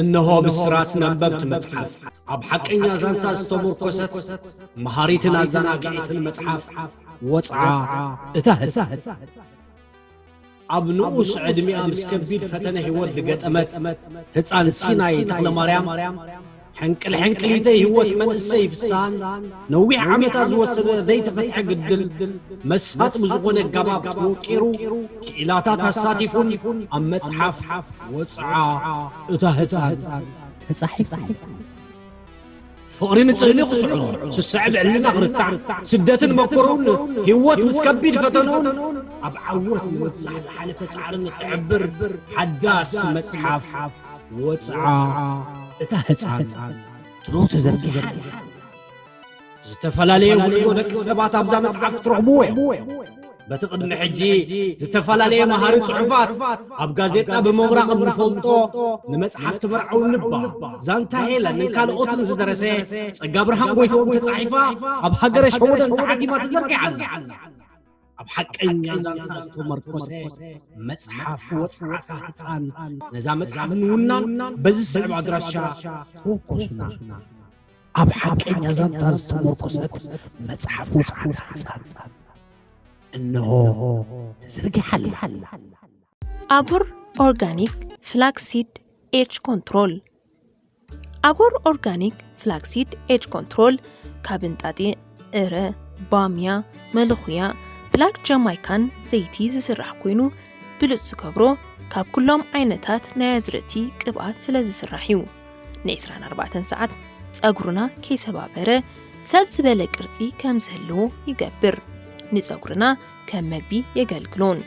እነሆ ብስራት ነበብቲ መጽሓፍ፣ ኣብ ሓቀኛ ዛንታ ዝተመርኮሰት መሃሪትን ኣዘናግዒትን መጽሓፍ ወጽዓ እታ ህጻን። ኣብ ንኡስ ዕድሚኣ ምስ ከቢድ ፈተነ ህይወት ዝገጠመት ህጻን ሲናይ ተኽለማርያም፣ ሕንቅል ሕንቅሊተይ ህይወት መንእሰይ ፍስሃን ነዊሕ ዓመታት ዝወሰደ ዘይተፈትሐ ግድል መሳጢ ብዝኾነ ኣገባብ ተወቂሩ፣ ክኢላታት ኣሳቲፉን ኣብ መጽሓፍ ወጽዓ እታ ህጻን ተጻሒፉ። ፍቕሪ ንጽህሊ ክስዕሮ፣ ስስዐ ብዕልና ክርታዕ፣ ስደትን መከርኡን ህይወት ምስ ከቢድ ፈተንኡን ኣብ ዓወት ንምብጻሕ ዝሓለፈ ጻዕርን እትሕብር ሓዳስ መጽሓፍ ወጽዓ እታ ህጻን ትሮ ተዘርጊሓ ኣላ። ዝተፈላለየ ጉዕዞ ደቂ ሰባት ኣብዛ መጽሓፍ ክትረኽብዎ እዮም። በቲ ቅድሚ ሕጂ ዝተፈላለየ መሃሪ ጽሑፋት ኣብ ጋዜጣ ብምምራቕ እንፈልጦ ንመጽሓፍ ትመርዓው ንባ፣ ዛንታ ሄለንን ካልኦትን ዝደረሰ ጸጋብርሃን ጎይትኦም ተጻሒፋ ኣብ ሃገረ ሸወደን ተሓቲማ ተዘርጊሓ ኣላ። ኣብ ሓቀኛ ዛንታ ዝተመርኮሰ መጽሓፍ ወጽዓታ ህጻን ነዛ መጽሓፍ ንውናን በዚ ስዕብ ኣድራሻ ተወከሱና። ኣብ ሓቀኛ ዛንታ ዝተመርኮሰት መጽሓፍ ወጽዓታ ህጻን እንሆ ተዘርጊሓ ኣላ። ኣጎር ኦርጋኒክ ፍላክሲድ ኤጅ ኮንትሮል። ኣጎር ኦርጋኒክ ፍላክሲድ ኤጅ ኮንትሮል ካብ እንጣጢዕ፣ ዕረ፣ ባምያ፣ መለኹያ፣ ብላክ ጃማይካን ዘይቲ ዝስራሕ ኮይኑ፣ ብሉጽ ዝገብሮ ካብ ኩሎም ዓይነታት ናይ ኣዝርእቲ ቅብኣት ስለ ዝስራሕ እዩ። ን24 ሰዓት ጸጉርና ከይሰባበረ ሰጥ ዝበለ ቅርጺ ከም ዝህልዎ ይገብር። ንጸጉርና ከም መግቢ የገልግሎን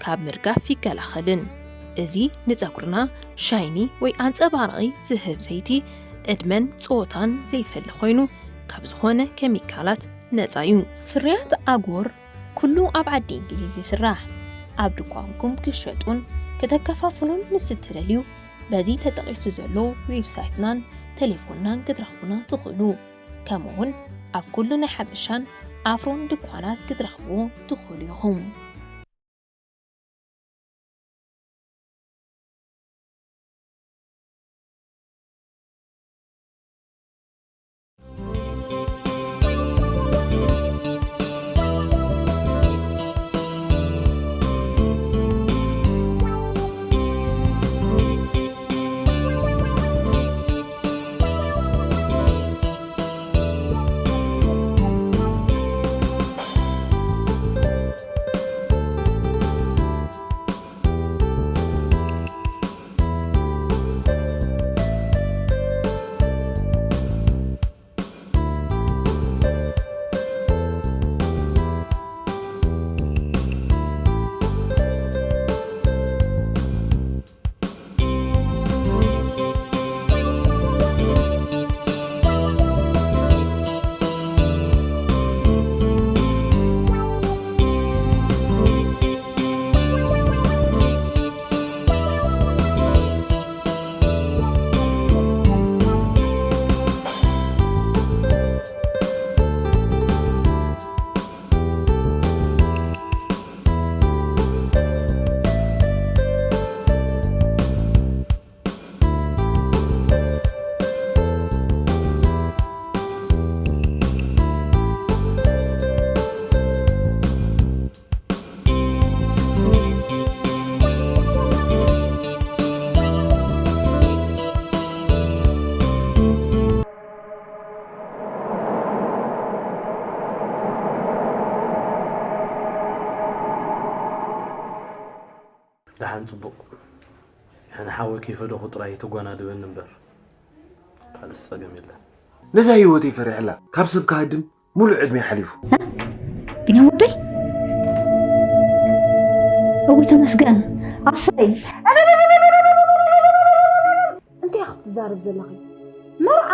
ካብ ምርጋፍ ይከላኸልን። እዚ ንጸጉርና ሻይኒ ወይ ኣንጸባራቒ ዝህብ ዘይቲ ዕድመን ጾታን ዘይፈሊ ኮይኑ ካብ ዝኾነ ኬሚካላት ነጻ እዩ። ፍርያት ኣጎር ኩሉ ኣብ ዓዲ እንግሊዝ ይስራሕ። ኣብ ድኳንኩም ክሸጡን ከተከፋፍሉን ምስ እትደልዩ በዚ ተጠቒሱ ዘሎ ዌብሳይትናን ቴሌፎንናን ክትረኽቡና ትኽእሉ። ከምኡውን ኣብ ኩሉ ናይ ሓበሻን ኣፍሮን ድኳናት ክትረኽብዎ ትኽእሉ ኢኹም። ደሓን ጽቡቕ። ሕነ ሓወይ ከይፈደኹ ጥራይ ተጓናድበኒ እምበር፣ ካልእስ ጸገም የለን። ነዛ ህይወተይ ፈሪሐላ፣ ካብ ሰብ ክሃድም ሙሉእ ዕድመይ ሓሊፉ። ቢንያም ወደይ? እውይ ተመስገን። ኣሰይ። እንታይ ኢኺ ትዛረብ ዘለኺ? መርዓ?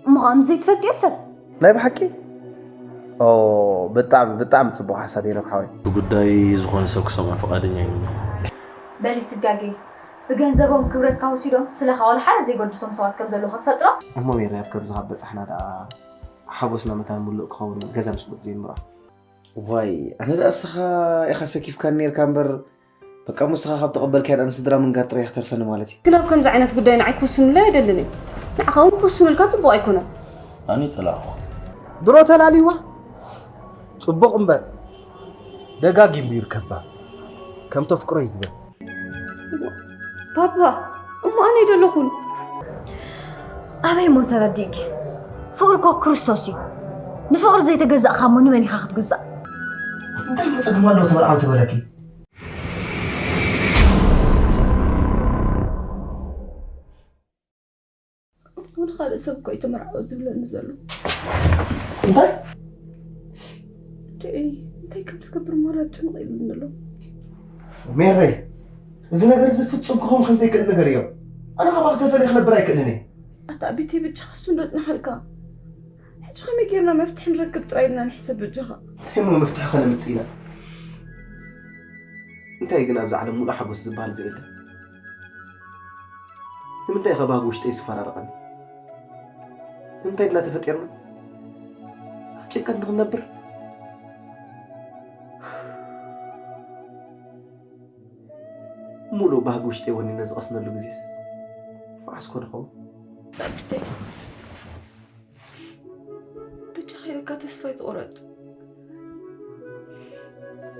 እሞ ኸኣ ምስ ዘይትፈልጥዮ ሰብ? ናይ ብሓቂ? ኦ፣ ብጣዕሚ፣ ብጣዕሚ ጽቡቕ ሓሳብ ሄኖክ ሓወይ። ብጉዳይ ዝኾነ ሰብ ክሰምዖ ፍቓደኛ ኣይነበርኩን። በሊ ትጋገይ። ብገንዘቦም ክብረትካ ወሲዶም ስለኻ ዋላ ሓደ ዘይገድሶም ሰባት ከም ዘለዉ ከትፈልጥ ዶ? እሞ ሜሪ፣ ኣብ ከምዚ ካብ በጻሕና ደኣ ሓጎስና መታን ምሉእ ክኸውን ገዛ ምስ ሞት ዘይንምርዖ። ዋይ፣ ኣነ ደኣ እስኻ ኢኻ ሰኪፍካኒ ኔርካ እምበር፣ በቃ፣ እሞ ንስኻ ካብ ተቐበልካያ ደኣ ንስድራ ምንጋር ጥራይ ክትተርፈኒ ማለት እዩ። ግን ኣብ ከምዚ ዓይነት ጉዳይ ንዓይ ክውስኑለይ ኣይደልን እየ። ንዓኻ እውን ክውስኑልካ ጽቡቕ ኣይኮነን። ኣነ ጸላእኹ። ድሮ ተላልይዋ ጽቡቕ እምበር ደጋጊሙ ይርከባ። ከም ተፍቅሮ ይግበር። ባባ፣ እሞ ኣነ ኣይደለኹን። ኣበይ እሞ ተረዲእኪ? ፍቕሪ እኮ ክርስቶስ እዩ። ንፍቕሪ ዘይተገዛእኻ እሞ ንመን ኢኻ ክትግዛእ? እንታይ ይመጽእ ድማ ኣለዎ ተበልዓም ተበለኪ? ኣነ ካልእ ሰብ እኮ እዩ ተመርዓው ዝብለኒ ዘሎ። እንታይ ደይ እንታይ ከም ዝገብር ማራ ጭንቕ ኢሉኒ ኣሎ። ሜረይ፣ እዚ ነገር እዚ ፍጹም ክኸውን ከም ዘይክእል ነገር እዮ። ኣነ ካባኺ ተፈልየ ክነብር ኣይክእልን እየ። ኣታ ኣቢተይ በጃኻ እሱ እንዶ ጽናሓልካ። ሕጂ ከመይ ጌርና መፍትሒ ንረክብ ጥራይ ኢልና ንሕሰብ በጃኻ። እንታይ እሞ መፍትሒ ከነምጽእ ኢና? እንታይ ግን ኣብዚ ዓለም ሙሉእ ሓጎስ ዝበሃል ዘየለ? ንምንታይ ኢኻ ባህጊ ውሽጠይ ዝፈራረቐኒ? ንምንታይ ድና ተፈጢርና? ኣብ ጭንቀት ንኽንነብር? ሙሉእ ባህጊ ውሽጠይ ወኒነ ዝቐስነሉ ግዜስ መዓስ ኮን ይኸውን? ኣቢተይ በጃኻ ኢለካ ተስፋ ኣይትቑረጽ።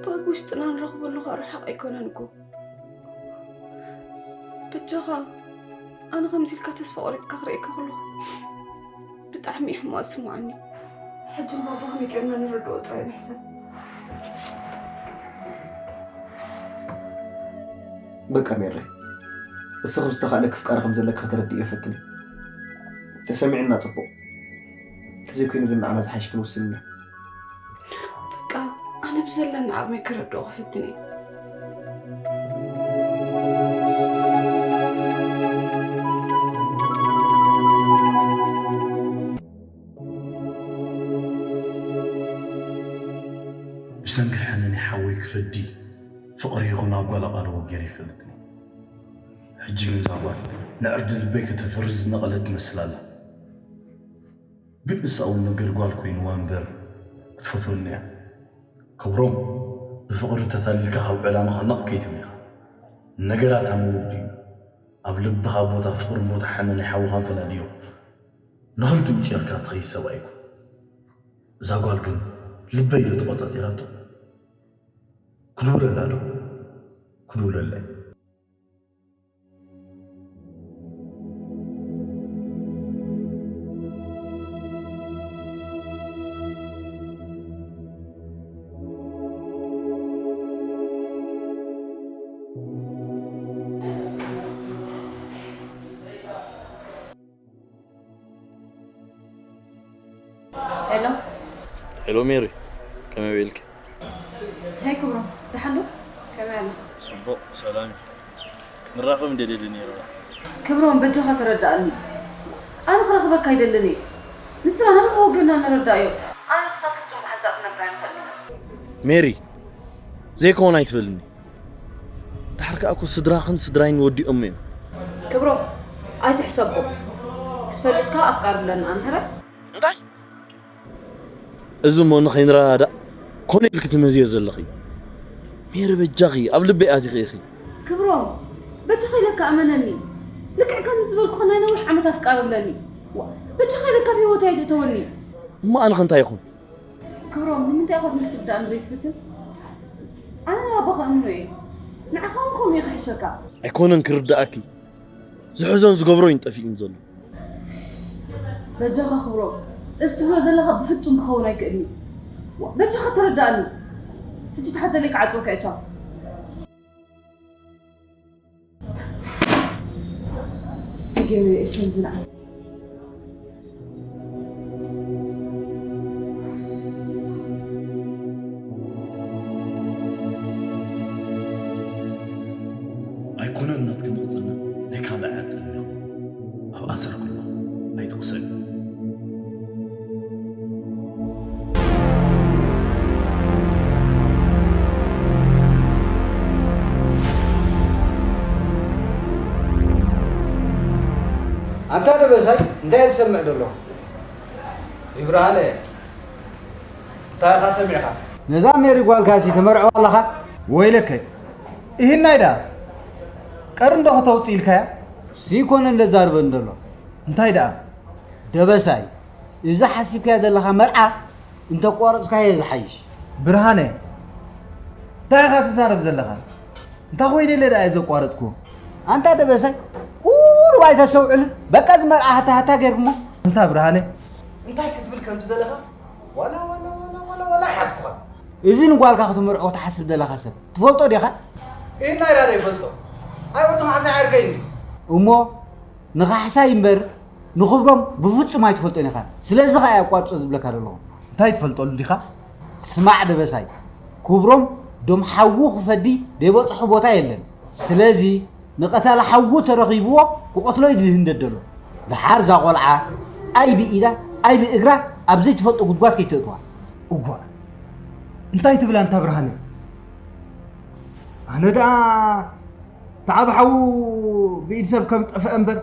ባህጊ ውሽጥና ንረኽበሉ ኸኣ ርሑቕ ኣይኮነን እኮ። በጃኻ ኣነ ከምዚ ኢልካ ተስፋ ቆሪጽካ ክርእየካ ከለኹ ብጣዕሚ እዩ ሕማቕ ዝስምዓኒ። ሕጂ እሞ ብኸመይ ጌርና ንረድኦ ጥራይ ንሕሰብ። በቃ ሜረይ፣ እስኺ ብዝተኻእለኪ ፍቃሪ ከም ዘለኪ ከተረድእዮ ፈትኒ። ተሰሚዑና ጽቡቕ፣ እንተዘይኮይኑ ግን ንዓና ዝሓይሽ ክንውስን ኢና። በቃ ኣነ ብዘለኒ ዓቕመይ ክረድኦ ክፍትን እየ። ብሰንኪ ሕነ ናይ ሓወይ ክፈዲ ፍቕሪ ይኹን ኣብ ጓል ኣቓልቦ ገይረ ይፈልጥን እየ። ሕጂ ግን እዛ ጓል ንዕርዲ ልበይ ከተፍርስ ዝነቐለት ትመስል ኣላ። ግን ንሳ እውን ነገር ጓል ኮይንዋ እምበር ክትፈትወኒ እያ። ክብሮም፣ ብፍቕሪ ተታሊልካ ካብ ዕላማኻ ነቕ ከይትብል ኢኻ። ነገራት ኣብ ምውድኡ ኣብ ልብኻ ቦታ ፍቕርን ቦታ ሓነ ናይ ሓውኻን ፈላልዮ። ንኽልቲኡ ጨርካ ትኸይድ ሰብኣይ እኮ። እዛ ጓል ግን ልበይ ዶ ተቖጻጺራቶ? ክድውለላ ዶ? ክድውለላ እየ። ሄሎ ሄሎ ሜሪ፣ ከመይ ውዒልኪ? ሄይ ክብሮም፣ ደሓን ዶ? ከመይ ኣለኻ? ጽቡቕ፣ ሰላም እዩ። ክንራኸብ እንደልየሉ ነይርና። ክብሮም፣ በጃኻ ተረዳኣኒ። ኣነ ክረኽበካ ኣይደልን እየ። ንስራና ብወገንና ንረዳእዮ። ኣነ ንስኻ ፍጹም ብሓንሳእ ክንነብር ኣይንኽእልን ኢና። ሜሪ፣ ዘይከውን ኣይትበልኒ። ድሓር ከኣ እኮ ስድራኽን ስድራይን ወዲኦሞ እዮም። ክብሮም፣ ኣይትሕሰቦ። ክትፈልጥ ከኣ ኣፍቃሪ ኣለኒ ኣነ ሕራይ። እንታይ? እዚ እሞ ንኸይንረዳዳእ ኮነ ኢልኪ ትመዝዮ ዘለኺ። ሜሪ በጃኺ ኣብ ልበይ ኣቲኺ ኢኺ። ክብሮም፣ በጃኻ ኢለካ እመነኒ። ልክዕ ከምዚ ዝበልኩኻ ናይ ነዊሕ ዓመት ኣፍቃሪ ኣለኒ። ዋ፣ በጃኻ ኢለካ ኣብ ህይወተይ ኣይትእተወኒ። እሞ ኣነ ኸ እንታይ ይኹን? ክብሮም፣ ንምንታይ ኢኻ ግን ክትርዳእኒ ዘይትፍትን? ኣነ ንባባኻ እምኖ እየ። ንዓኻ እውን ከምኡ እዩ ክሕሸካ። ኣይኮነን ክርዳእኪ። ዝሕዞን ዝገብሮን እዩ ጠፊኡኒ ዘሎ። በጃኻ ክብሮም፣ እዚ ትብሎ ዘለኻ ብፍጹም ክኸውን ኣይክእልን እዩ። ዋ፣ በጃኻ ተረዳእኒ። ሕጂ ተሓተለይ ክዓጽወካ እየ። ቻው። ተገይሩ እየ እሱን ዝነኣድ። ኣይኮነን ናትክን ቅጽልና ናይ ካልእ ዓዲ እኒኹ ኣብ ኣሰር ከለኹ ኣይትቕሰኒ። ኣንታ ደበሳይ እንታይ እየ ዝሰምዕ ዘለኹ? ይብርሃነ እንታይ ኢኻ ሰሚዕካ? ነዛ ሜሪ ጓልካሲ ተመርዕዋ ኣለኻ? ወይለከ። ይህናይ ደኣ ቀርኒ ዶ ከተውፅእ ኢልካያ? ስይኮነ እንደዛርበን ዘሎ እንታይ ደኣ? ደበሳይ፣ እዛ ሓሲብካያ ዘለኻ መርዓ እንተቋረፅካዮ ዝሓይሽ። ብርሃነ፣ እንታይ ኢኻ ትዛረብ ዘለኻ? እንታይ ኮይነ ኢለ ደኣ እየ ዘቋረፅኩ? ኣንታ ደበሳይ፣ ቁሩብ ኣይተስተውዕልን? በቃ እዚ መርዓ ሃታ ሃታ ጌርኩሞ። ኣንታ ብርሃነ፣ እንታይ ክትብል ከም ዝደለኻ ዋላ ዋላ ዋላ ዋላ ዋላ ኣይሓዝኩኻን። እዚ ንጓልካ ክትምርዖ ትሓስብ ዘለኻ ሰብ ትፈልጦ ዲኻ? ይህናይ ደኣ ዶ ይፈልጦ? ኣይወዲ ካሕሳይ ዓርከይ እንዲ። እሞ ንኻሕሳይ እምበር ንኽብሮም ብፍጹም ኣይትፈልጦን ኢኻ። ስለዚ ኸኣ እየ ኣቋርጾ ዝብለካ ዘለኹ። እንታይ ትፈልጠሉ ዲኻ? ስማዕ ደበሳይ፣ ክብሮም ደም ሓዉ ክፈዲ ደይበጽሖ ቦታ የለን። ስለዚ ንቐታሊ ሓዉ ተረኺብዎ ክቐትሎ እዩ ዝህንደድ ዘሎ። ደሓር እዛ ቖልዓ ኣይ ብኢዳ ኣይ ብእግራ ኣብ ዘይትፈልጦ ጉድጓድ ከይተእትዋ። እዋእ እንታይ ትብል ኣንታ ብርሃነ? ኣነ ደኣ እቲ ዓቢ ሓዉ ብኢድ ሰብ ከም ጠፍአ እምበር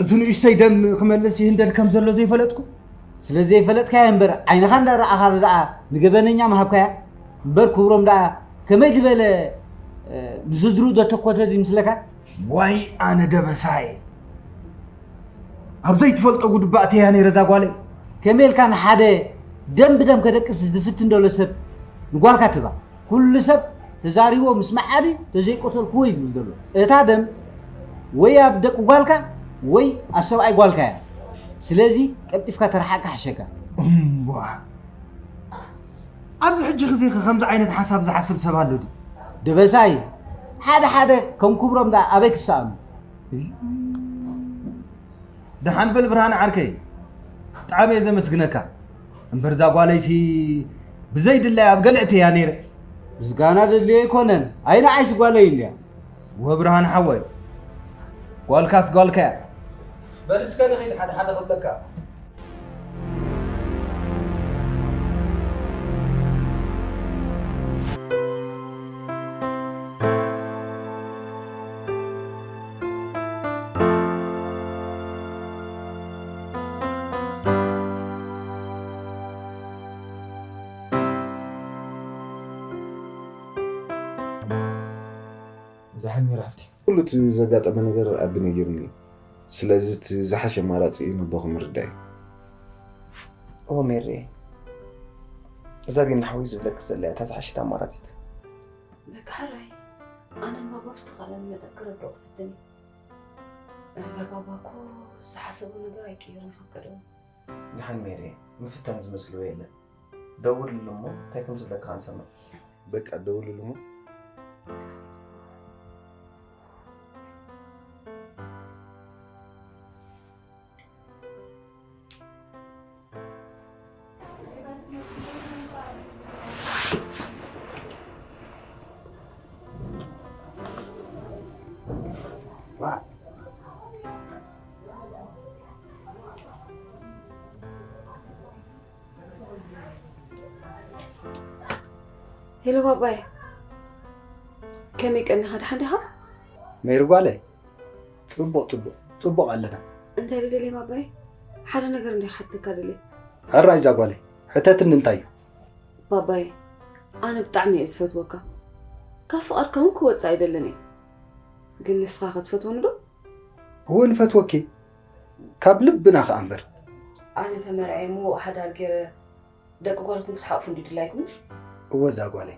እቲ ንእሽተይ ደም ክመልስ ይህንደድ ከም ዘሎ ዘይፈለጥኩ። ስለ ዘይፈለጥካዮ እምበር ዓይንኻ እንዳረኣኻ ደኣ ንገበነኛ ምሃብካያ እምበር ክብሮም ደኣ ከመይ ዝበለ ንስድርኡ ዘተኮተ ድዩ ምስለካ? ዋይ ኣነ ደበሳየ ኣብ ዘይትፈልጦ ጉድባእ እተያ ነይረ እዛ ጓለይ። ከመይ ኢልካ ንሓደ ደም ብደም ከደቅስ ዝፍትን ዘሎ ሰብ ንጓልካ ትህባ? ኩሉ ሰብ ተዛሪቦ ምስ መዓቢ ተዘይቆተልክዎ እዩ ዝብል ዘሎ። እታ ደም ወይ ኣብ ደቂ ጓልካ ወይ ኣብ ሰብኣይ ጓልካ እያ። ስለዚ ቀልጢፍካ ተረሓቅ ክሕሸካ። እምቧ ኣብዚ ሕጂ ግዜ ከ ከምዚ ዓይነት ሓሳብ ዝሓስብ ሰብ ኣሎ ድዩ? ደበሳይ ሓደ ሓደ ከም ክብሮም ደኣ ኣበይ ክሰኣኑ። ደሓን በል ብርሃነ ዓርከይ፣ ብጣዕሚ እየ ዘመስግነካ። እምበር እዛ ጓለይሲ ብዘይ ድላይ ኣብ ገለ እተያ ነይረ። ምስጋና ዘድልዮ ኣይኮነን፣ ኣይ ንዓይሲ ጓለይ እንድያ። ወብርሃነ ሓወይ፣ ጓልካስ ጓልካ እያ። በል እስከ ንኺድ ሓደ ሓደ ክብለካ። ደሓን ሜሪ ሓፍቲ። ኩሉ እቲ ዘጋጠመ ነገር ኣቢ ነጊሩኒ እዩ። ስለዚ እቲ ዝሓሸ ኣማራፂ እዩ ነቦኹም ምርዳእ እዩ። እወ ሜሪየ፣ እዛ ቢኒ ሓወይ ዝብለኪ ዘሎ እያ እታ ዝሓሸት ኣማራፂት። በቃ ሕራይ፣ ኣነ ንባባ ብዝተኻእለኒ መጠን ክረድኦ ክፍትን እየ። እምበር ባባ እኮ ዝሓሰቦ ነገር ኣይቅይርን ይኸብከደውን። ደሓን ሜሪየ፣ ምፍታን ዝመስሎ የለን። ደውልሉ እሞ እንታይ ከም ዝብለካ ክንሰምዕ። በቃ ደውልሉ እሞ። ሄሎ ባባይ፣ ከመይ ቀኒኻ? ደሓን ዲኻ? ሜሪ ጓለይ፣ ጽቡቕ ጽቡቕ ጽቡቕ ኣለና። እንታይ ደደልየ ባባይ? ሓደ ነገር እንደ ሓተካ ደልየ። ሕራይ እዛ ጓለይ፣ ሕተትኒ እንታይ እዩ? ባባይ፣ ኣነ ብጣዕሚ እየ ዝፈትወካ። ካብ ፍቓድካ እውን ክወጽእ ኣይደልን እየ። ግን ንስኻ ከ ትፈትወኒ ዶ? እወ ንፈትወኪ፣ ካብ ልብና ከኣ እምበር። ኣነ ተመርዕየ ምዉቕ ሓዳር ገይረ ደቂ ጓልኩም ክትሓቑፉ እንድዩ ድላይኩም ምሽ? እወ እዛ ጓለይ፣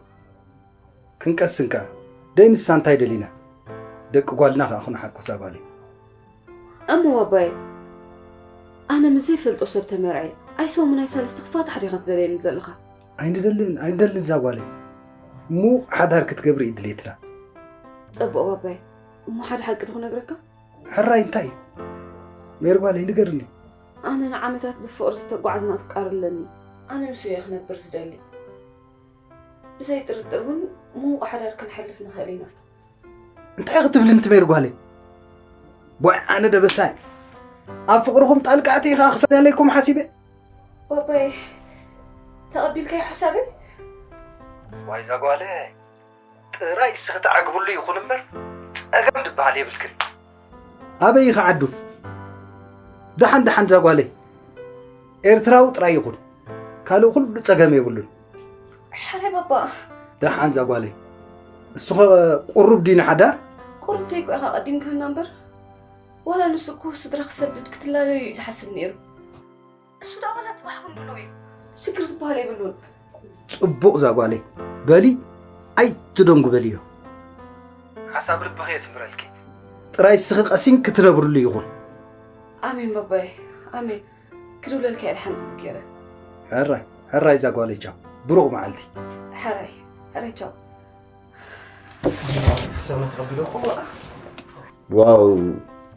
ክንቀስን ከኣ ደይ ንሳ እንታይ ደሊና ደቂ ጓልና ከኣ ክንሓቁፍ እዛ ጓለይ። እሞ ባባየ፣ ኣነ ምስ ዘይፈልጦ ሰብ ተመርዕየ ኣይሰሙን ኣይሳልስቲ ክፋታሕ ዲኻ ትደልየኒ ዘለኻ? ኣይንደልን ኣይንደልን እዛ ጓለይ፣ ምዉቕ ሓዳር ክትገብሪ እዩ ድሌትና። ጸቡቕ ባባየ፣ እሞ ሓደ ሓቂ ዶ ክነግረካ? ሕራይ እንታይ እዩ? ሜሪ ጓለይ ንገርኒ። ኣነ ንዓመታት ብፍቕሪ ዝተጓዕዝና ኣፍቃሪ ኣለኒ። ኣነ ምስኡ እየ ክነብር ዝደሊ። ብዘይ ጥርጥር እውን ምዉቕ ሓዳር ክንሕልፍ ንኽእል ኢና። እንታይ ክትብሊ እንቲ ሜሪ ጓለይ? ቦዕ ኣነ ደበሳይ ኣብ ፍቕርኹም ጣልቃ ኣትየ ከኣ ክፈለለይኩም ሓሲበ። ባባየ ተቐቢልካዮ ሓሳበይ? ዋይ እዛ ጓለይ ጥራይ እስኺ ትዓግብሉ ይኹን እምበር ጸገም ዝበሃል የብልክን። ኣበይ ኢኺ ዓዱ? ደሓን ደሓን እዛ ጓለይ ኤርትራዊ ጥራይ ይኹን ካልእ ኩሉ ጸገም የብሉን። ሕራይ ባባ። ደሓን እዛ ጓለይ እሱ ኸ ቁሩብ ድዩ ንሓዳር? ቁሩብ ተይኮ ኢኻ ቀዲምካና እምበር፣ ዋላ ንሱ እኮ ስድራ ክሰድድ ክትላለዩ እዩ ዝሓስብ ነይሩ። እሱ ደኣ ዋላ ጽባሕ እውን ድሉው እዩ። ሽግር ዝበሃል የብሉን። ጽቡቕ እዛ ጓለይ። በሊ ኣይትደንጉ በልዮ። ሓሳብ ልብኺ የስምረልኪ። ጥራይ እስኺ ቀሲን ክትነብርሉ ይኹን። ኣሜን ባባየ፣ ኣሜን። ክድውለልካ እየ ድሓን ጥቡቅ ገይረ። ሕራይ፣ ሕራይ እዛ ጓለይ ቻው። ብሩኽ መዓልቲ። ሕራይ፣ ሕራይ ቻው። ሓሳብና ተቐቢሎ። እዋ። ዋው፣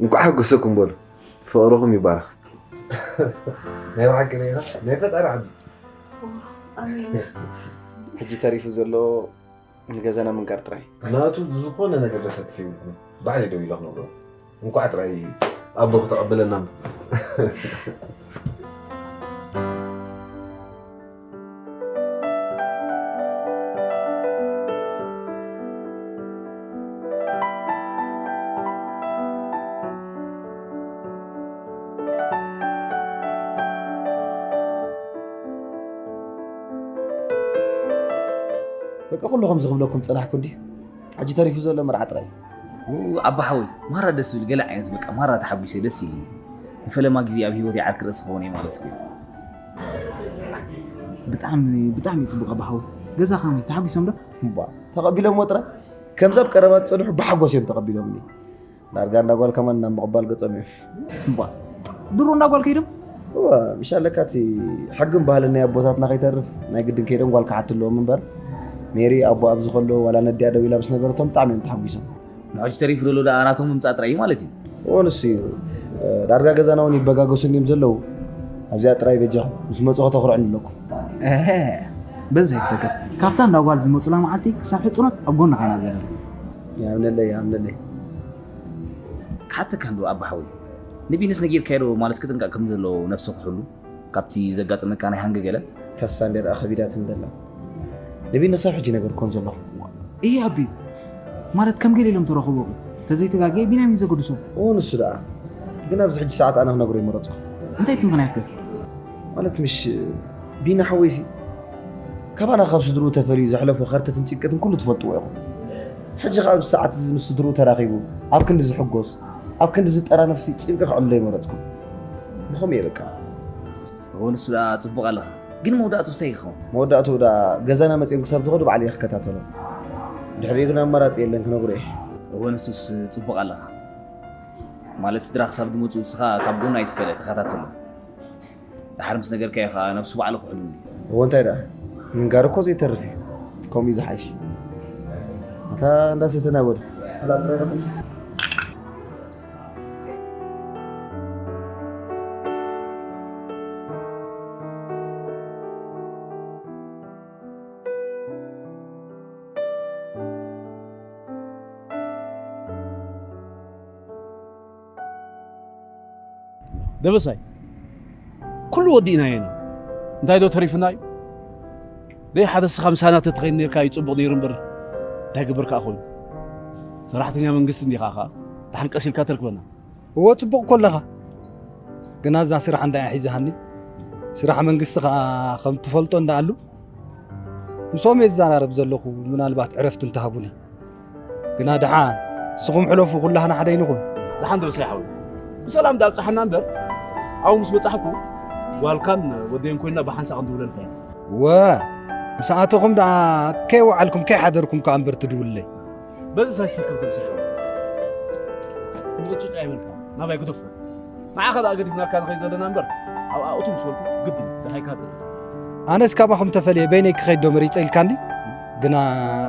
እንቋዕ ሓጎሰኩም በሉ። ፍቕርኹም ይባረኽ። ናይ ብሓቂ ርኢኻ? ናይ ፈጣሪ ዓቢ። እዋ፣ ኣሜን። ሕጂ ተሪፉ ዘሎ ንገዛና ምንጋር ጥራይ። ናቱ ዝኾነ ነገር ደሰክፍ ይብልኩም። ባዕለይ ደው ኢለ ክነግሮ። እንቋዕ ጥራይ ኣቦ ክተቐበለና እምበር። በቃ ኩሉ ከምዚ ክብለኩም ጸናሕኩ እንዲ። ሕጂ ተሪፉ ዘሎ መርዓ ጥራይ። ው፣ ኣባ ሓወይ፣ ማራ ደስ ዝብል ገለ ዓይነት በቃ ማራ ተሓጒሰ ደስ ኢሉኒ። ንፈለማ ግዜ ኣብ ህይወተይ ዓርኪ ርእሲ ክኸውን እየ ማለት እዩ። ብጣዕሚ፣ ብጣዕሚ እዩ ጽቡቕ ኣባ ሓወይ። ገዛ ከመይ? ተሓጒሶም ዶ? እምባ፣ ተቐቢሎምዎ ጥራይ። ከምዚ ኣብ ቀረባ ዝጸንሑ ብሓጎስ እዮም ተቐቢሎምኒ። ዳርጋ እንዳ ጓል ከማን ናብ ምቕባል ገጾም እዮም። እምባ፣ ድሮ እንዳ ጓል ከይዶም? እዋ፣ ምሽ ኣለካ እቲ ሕግን ባህልን ናይ ኣቦታትና ከይተርፍ ናይ ግድን ከይዶም ጓል ክሓቱ ኣለዎም እምበር፣ ሜሪ ኣቦ ኣብዚ ከሎ ዋላ ነዲኣ ደው ኢላ ምስ ነገረቶም ብጣዕሚ እዮም ተሓጒሶም። ንሕጂ ተሪፉ ዘሎ ደኣ ናቶም ምምጻእ ጥራይ እዩ ማለት እዩ። እዎ፣ ንሱ እዩ። ዳርጋ ገዛና እውን ይበጋገሱ እንድዮም ዘለዉ። ኣብዚኣ ጥራይ በጃኹም ምስ መጹ ከተኹርዕኒ ኣለኩም። እህ፣ በዚ ኣይትሰከፍ። ካብታ እንዳ ጓል ዝመጹላ መዓልቲ ክሳብ ሕጽኖት ኣብ ጎንኻ ኢና ዘለና። ይኣምነለይ፣ ይኣምነለይ። ክሓተካ እንዶ ኣባ ሓወይ፣ ንቢንስ ነጊርካዮ ዶ ማለት ክጥንቀቕ ከም ዘለዎ ነብሱ ክሕሉ ካብቲ ዘጋጠመካ ናይ ሃንገ ገለ? ታሳ እንደ ደኣ ከቢዳትኒ ደላ። ንቢን ክሳብ ሕጂ ነገር ኮን ዘለኹ። እይ ኣቢ፣ ማለት ከም ገለ ኢሎም ተረኽቦ። ተዘይተጋግየ ቢንያም እዩ ዘገድሶ። ኦ፣ ንሱ ደኣ። ግን ኣብዚ ሕጂ ሰዓት ኣነ ክነግሮ ይመረጽኩ። እንታይ እቲ ምኽንያት ግን? ማለት ምሽ ቢና ሓወይሲ ካባና ካብ ስድርኡ ተፈልዩ ዘሕለፎ ከርተትን ጭንቀትን ኩሉ ትፈልጥዎ ኢኹም። ሕጂ ከኣ ኣብዚ ሰዓት እዚ ምስ ስድርኡ ተራኺቡ ኣብ ክንዲ ዝሕጎስ፣ ኣብ ክንዲ ዝጠራነፍሲ ጭንቂ ክዕልሎ ይመረጽኩ። ብኸምኡ እየ በቃ። እዎ፣ ንሱ ደኣ ጽቡቕ ኣለኻ። ግን መወዳእትኡስ እንታይ ይኸውን? መወዳእትኡ ደኣ ገዛና መጺኦም ክሳብ ዝኸዱ ባዕለይ እየ ክከታተሎ። ድሕሪኡ ግን ኣማራጺ የለን ክነግሮ እየ። እዎ፣ ንሱስ ጽቡቕ ኣለኻ። ማለት ስድራ ክሳብ ዝመጹ ንስኻ ካብ ጎኑ ኣይትፈለ፣ ተኸታተሎ። ደሓር ምስ ነገርካዮ ኸኣ ነብሱ ባዕሉ ክሕሉኒ። እዎ እንታይ ደኣ? ምንጋር እኮ ዘይተርፍ እዩ። ከምኡ እዩ ዝሓይሽ። እታ እንዳሰተና በሉ። ደበሳይ፣ ኩሉ ወዲእናዮ ኢና። እንታይ ዶ ተሪፉና እዩ? ደይ ሓደ ስኻ ምሳና ተተኸይድ ነርካ እዩ ጽቡቕ ነይሩ እምበር፣ እንታይ ግበር ከኣ ኮይኑ? ሰራሕተኛ መንግስቲ እንዲኻ ኸኣ፣ ደሓን ቀስ ኢልካ ተርክበና። እወ፣ ጽቡቕ እኮ ኣለኻ። ግና እዛ ስራሕ እንዳ እያ ሒዛሃኒ። ስራሕ መንግስቲ ኸኣ ከም ትፈልጦ እንዳ ኣሉ፣ ምስኦም እየ ዝዘራረብ ዘለኹ፣ ምናልባት ዕረፍቲ እንተሃቡኒ። ግና ደሓን፣ ንስኹም ሕለፉ፣ ኩላህና ሓደ ኣይንኹን። ደሓን ደበሳይ ሓወይ፣ ብሰላም ዳኣ ኣብጽሓና እምበር፣ ኣብኡ ምስ በጻሕኩ፣ ጓልካን ወደይን ኮይንና ብሓንሳእ ክንድውለልካ ኢና። እወ፣ ምስ ኣተኹም ደኣ ከይወዓልኩም ከይሓደርኩም ከኣ እምበር ትድውልለይ። በዚ ሳሽ ሰከፍ ደበሳይ ሓወይ። ምቕጭጭ ኣይበልካ፣ ናባይ ግደፎ። ንዓኻ ደኣ ገዲፍናካ ንኸይድ ዘለና እምበር፣ ኣብኣ እቱ ምስ በልኩ ግድን ደሃይካ ዶ። ኣነስ ካባኹም ተፈልየ በይነይ ክኸይድ ዶ መሪጸ ኢልካኒ? ግና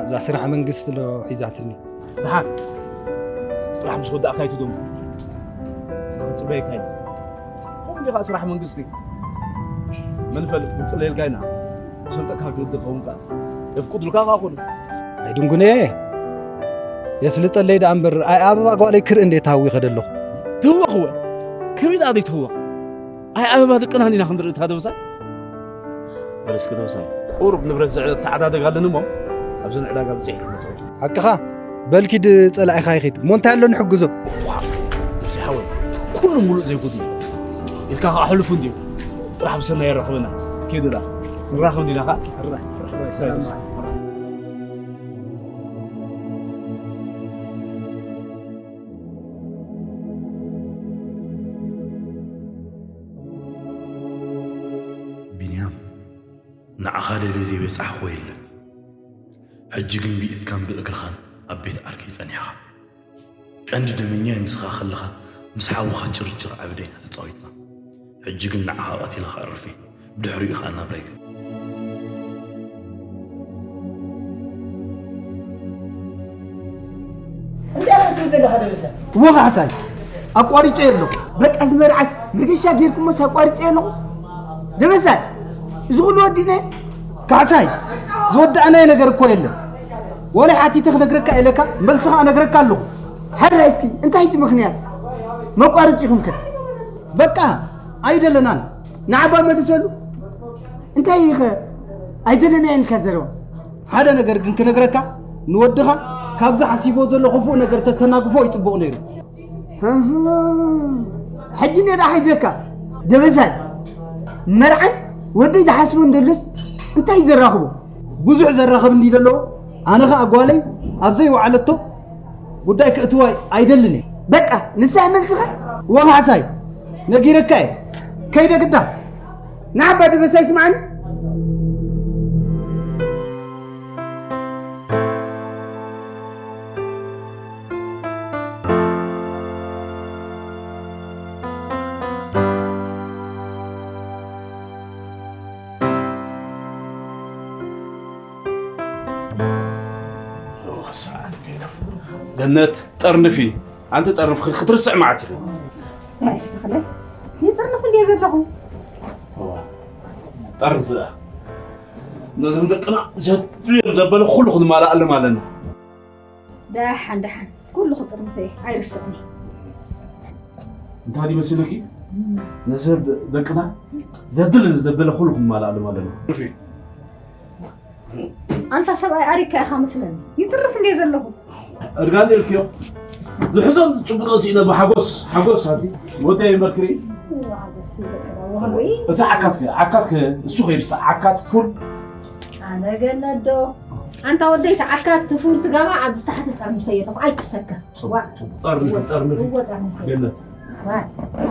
እዛ ስራሕ መንግስቲ ዶ ሒዛትኒ። ደሓን ጥራሕ ምስ ወዳእካ ኣይትደንጉ። ክንጽበየካ ኢና። ከምኡ ዲኻ ስራሕ መንግስቲ? መን ይፈልጥ፣ ክንጽለየልካ ኢና። ክሰልጠካ ግዲ ኸውን ከኣ። የፍቅዱልካ ከኣ ኮኑ። ኣይድንጉን እየ። የስልጠለይ ደኣ እምበር፣ ኣይ ኣበባ ጓለይ ክርኢ እንዴ ተሃዊኸ ደለኹ። ትህወኽ እወ። ከመይ ደኣ ዘይትህወኽ? ኣይ ኣበባ ደቅና እንዲና ክንርኢ እታ ደበሳይ። በል እስኪ ደበሳይ፣ ቁሩብ ንብረት ዝዕደግ ተዓዳደግ ኣለኒ እሞ፣ ኣብዚ ንዕዳጋ ብጽሕ ክመጽእ። ሓቅኻ፣ በል ኪድ ጸላኢኻ ይኺድ። እሞ እንታይ ኣሎ ንሕግዞ? ዋ፣ ደበሳይ ሓወይ፣ ኩሉ ሙሉእ ዘይኮን እዩ። ኢልካ ከኣ ሕሉፍ እንድዩ። ጥራሕ ብሰናይ የራኽበና። ኪድ ደኣ። ንራኸብ እንዲና ከኣ። ሕራይ፣ ሕራይ፣ ሰላም። ንዓኻ ደልየ ዘይበጻሕክዎ የለን። ሕጂ ግን ብኢድካን ብእግርኻን ኣብ ቤት ዓርከይ ጸኒሕኻ። ቀንዲ ደመኛይ ንስኻ ከለኻ ምስ ሓውኻ ጭርጭር ዓብደ ኢና ተጻዊትና። ሕጂ ግን ንዓኻ ቀቲለ ከዕርፍ እየ። ብድሕሪኡ ኸኣ ናብራይ ክብል። እንታይ ትብል ዘለኻ ደበሳይ? እሞ ካሕሳይ ኣቋሪፀ ኣለኹ። በቃ ዝመርዓስ መገሻ ጌርኩሞስ ኣቋሪፀ ኣለኹ። ደበሳይ እዚ ኩሉ ወዲነ። ካሕሳይ ዝወዳእናዮ ነገር እኮ የለን። ወላ ሓቲተ ክነግረካ ኢለካ መልሲ ከዓ እነግረካ ኣለኹ። ሕራይ እስኪ እንታይ እቲ ምኽንያት መቋረፂኹም ከ? በቃ ኣይደለናን። ንዓባ መልሰሉ። እንታይ ኢኸ ኣይደለናን ኢልካ ዘረባ? ሓደ ነገር ግን ክነግረካ ንወድኻ ካብዚ ሓሲቦ ዘሎ ክፉእ ነገር ተተናግፎ ይፅቡቕ ነይሩ። ኣሃ፣ ሕጂ እኒኦ ደኣ ሓይዘካ ደበሳይ መርዓን ወደይ ዝሓስቦ እንደሎስ እንታይ እዩ ዘራኽቦ? ብዙሕ ዘራኽብ እንዲ ዘለዎ ኣነ ኸኣ ጓለይ ኣብ ዘይወዓለቶ ጉዳይ ክእትዋ ኣይደልን እየ። በቃ ንሳ መልስኻ ወኻሕሳይ ነጊረካ እየ ከይደ ግዳ ንዓባ ደበሳይ ስምዓኒ። ገነት ጠርንፊ ኣንቲ ጠርንፍ ክትርስዕ መዓት ኢኺ። ተኽለ ይጥርንፍ እንድየ ዘለኹ። ጠርንፍ ነዞም ደቅና ዘድልዮም ዘበለ ኩሉ ክንማልኣሎም ኣለና። ደሓን ደሓን ኩሉ ክጥርንፍ እየ ኣይርስዕን እየ። እንታይ ይመስለኪ ነዞም ደቅና ዘድል ዘበለ ኩሉ ክንማልኣሎም ኣለና። ኣንታ ሰብኣይ ኣሪካ ኢኻ መስለኒ ይጥርፍ እንድየ ዘለኹ። እርጋን ኢልክዮ ዝሕዞን ዝጭብጦ ስኢነ ብሓጎስ ሓጎስ ኣንቲ ወደይ መክሪ እቲ ዓካት ዓካት እሱ ከይርሳ ዓካት ፉል ኣነ ገነዶ ኣንታ ወደይ እቲ ዓካት ትፉል ትገባ ኣብዚ ታሕቲ ጠርንፈ የለኹ ኣይትሰከ ጠርንፊ ጠርንፊ ገነት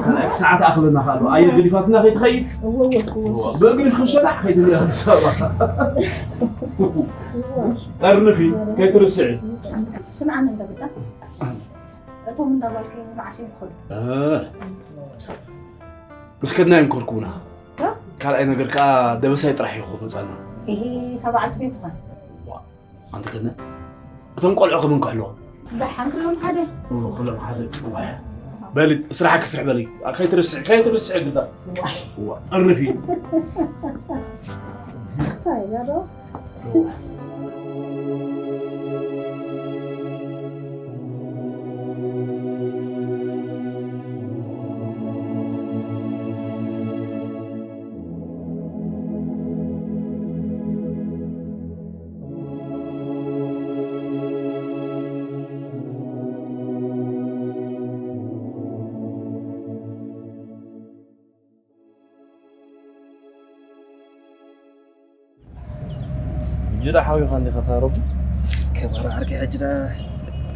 ካልኣይ ሰዓት ኣኽለና ካልኦ ኣየር ገዲፋትና ከይትኸይድ በእግሪ ክሸናዕ ከይትብያ ኣዲስ ኣበባ ጠርንፊ ከይትርስዒ ስምዓኒ እንዶ ብጣ እቶም እንዳባልከ መዓስ እዮም ክኸዱ ምስ ከድና እዮም ከርኩቡና ካልኣይ ነገር ከዓ ደበሳይ ጥራሕ እዩ ክመፃና ይሄ ተባዕልቲ ቤት ኾን ኣንተ ከነ እቶም ቆልዑ ከመን ክሕልዋ ደሓን ክሎም ሓደ ክሎም ሓደ በሊ ስራሕ ክስርሕ በሊ ከይትርስዕ ከይትርስዕ ግዳ ጠርንፊ ሕጂ ዳ ሓዊኻ እንዲኻ ታረቡ ከባራ ዓርኪ ሕጂ ዳ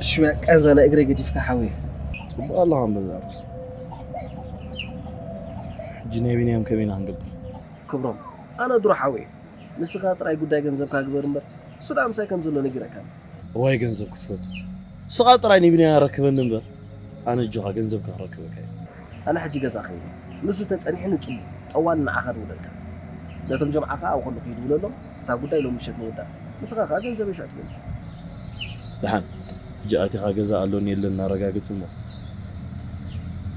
ሽምያ ቃንዛ ናይ እግረይ ገዲፍካ ሓዊ ጽቡቅ ኣለኻ እምበዛ ሕጂ ናይ ቢንያም ከመይ ኢና ክንገብር ክብሮም ኣነ ድሮ ሓዊ ንስኻ ጥራይ ጉዳይ ገንዘብካ ግበር እምበር እሱ ዳ ምሳይ ከም ዘሎ ነጊረካ እዋይ ገንዘብ ክትፈቱ ንስኻ ጥራይ ንቢንያም ኣረክበኒ እምበር ኣነ እጆኻ ገንዘብካ ክረክበካ እየ ኣነ ሕጂ ገዛ ከይደ ንሱ ተጸኒሕኒ ጽቡቕ ጠዋሊ ንዓኻ ደውለልካ ነቶም ጀምዓ ከኣ ኣብ ከለኹ ይድውለሎም እታ ጉዳይ ሎም ምሸት ንውዳእ ንስኻ ከኣ ገንዘበይ ሽዑ ትበኒ ደሓን ሕጂ ኣቲኻ ገዛ ኣሎን የለን ኣረጋግጽ እሞ